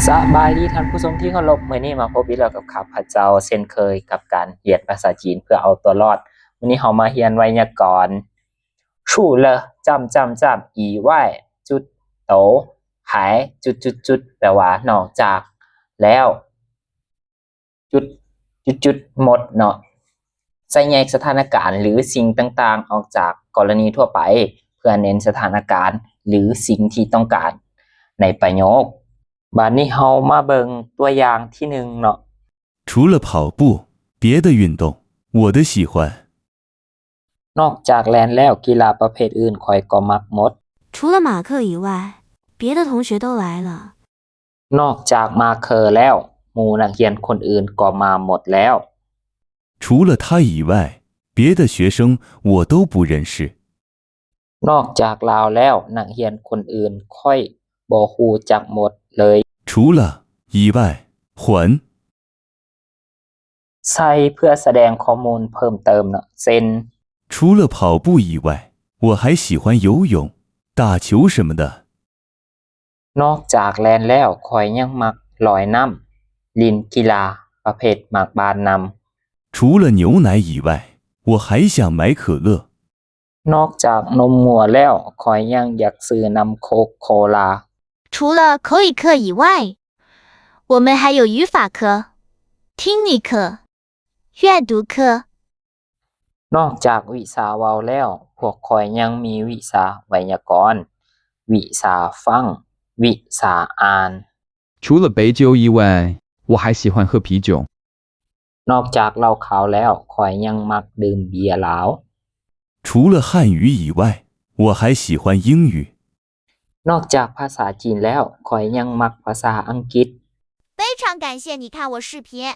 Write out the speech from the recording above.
ສະບາຍດີທ່ານຜູ້ຊົມທີ່ເຄົາລົບ, ມື້ນີ້ມາພົບອີກແລ້ວກັບຂ້າພະເຈົ້າເຊັ່ນເຄີຍ ກັບການຮຽນພາສາຈີນເພື່ອເອົາຕົວລອດ. ມື້ນີ້ເຮົາມາຮຽນໄວຍາກອນ 除了 ຈ້ຳ ຈ້ຳ ຈ້ຳ 以外 ຈຸດ โต 还 ຈຸດ ຈຸດ ຈຸດ ແປວ່ານອກຈາກ ແລ້ວ ຈຸດ ຈຸດ ຈຸດ ໝົດເນາະ. ໃຊ້ແຍກສະຖານະການ ຫຼື ສິ່ງຕ່າງໆ ອອກຈາກກໍລະນີທົ່ວໄປ ເພື່ອເນັ້ນສະຖານະການ ຫຼື ສິ່ງທີ່ຕ້ອງການໃນປະໂຫຍກ. ບາດນີ້ເຮົາມາເບິ່ງຕົວຢ່າງທີໜຶ່ງເນາະ. 除了跑步，别的运动我都喜欢。 ນອກຈາກແລ່ນແລ້ວ ກິລາປະເພດອື່ນຂ້ອຍກໍມັກໝົດ. 除了马克以外，别的同学都来了。 ນອກຈາກມາເຄີແລ້ວ ໝູ່ນັກຮຽນຄົນອື່ນກໍມາໝົດແລ້ວ. 除了他以外，别的学生我都不认识。 ນອກຈາກລາວແລ້ວ ນັກຮຽນຄົນອື່ນຂ້ອຍບໍ່ຮູ້ຈັກໝົດເລີຍ. 除了 以外 还 ໃສ່ເພື່ອສະແດງຂໍ້ມູນເພີ່ມເຕີມເນາະ ເຊັ່ນ 除了跑步以外，我还喜欢游泳、打球什么的。 ນອກຈາກແລ່ນແລ້ວ ຂ້ອຍຍັງມັກລອຍນ້ຳ, ຫຼິ້ນກິລາປະເພດໝາກບານນຳ. 除了牛奶以外，我还想买可乐。 ນອກຈາກນົມງົວແລ້ວ ຂ້ອຍຍັງຢາກຊື້ນ້ຳໂຄກໂຄລາ. 除了可以课以外，我们还有语法课、听力课、阅读课。 ນອກຈາກວິຊາເວົ້າແລ້ວ ພວກຂ້ອຍຍັງມີວິຊາໄວຍາກອນ, ວິຊາຟັງ, ວິຊາອ່ານ. 除了白酒以外，我还喜欢喝啤酒。 ນອກຈາກເຫຼົ້າຂາວແລ້ວ ຂ້ອຍຍັງມັກດື່ມເບຍລາວ. 除了汉语以外，我还喜欢英语。 ນອກຈາກພາສາຈີນແລ້ວ ຂ້ອຍຍັງມັກພາສາອັງກິດ. 非常感谢你看我视频，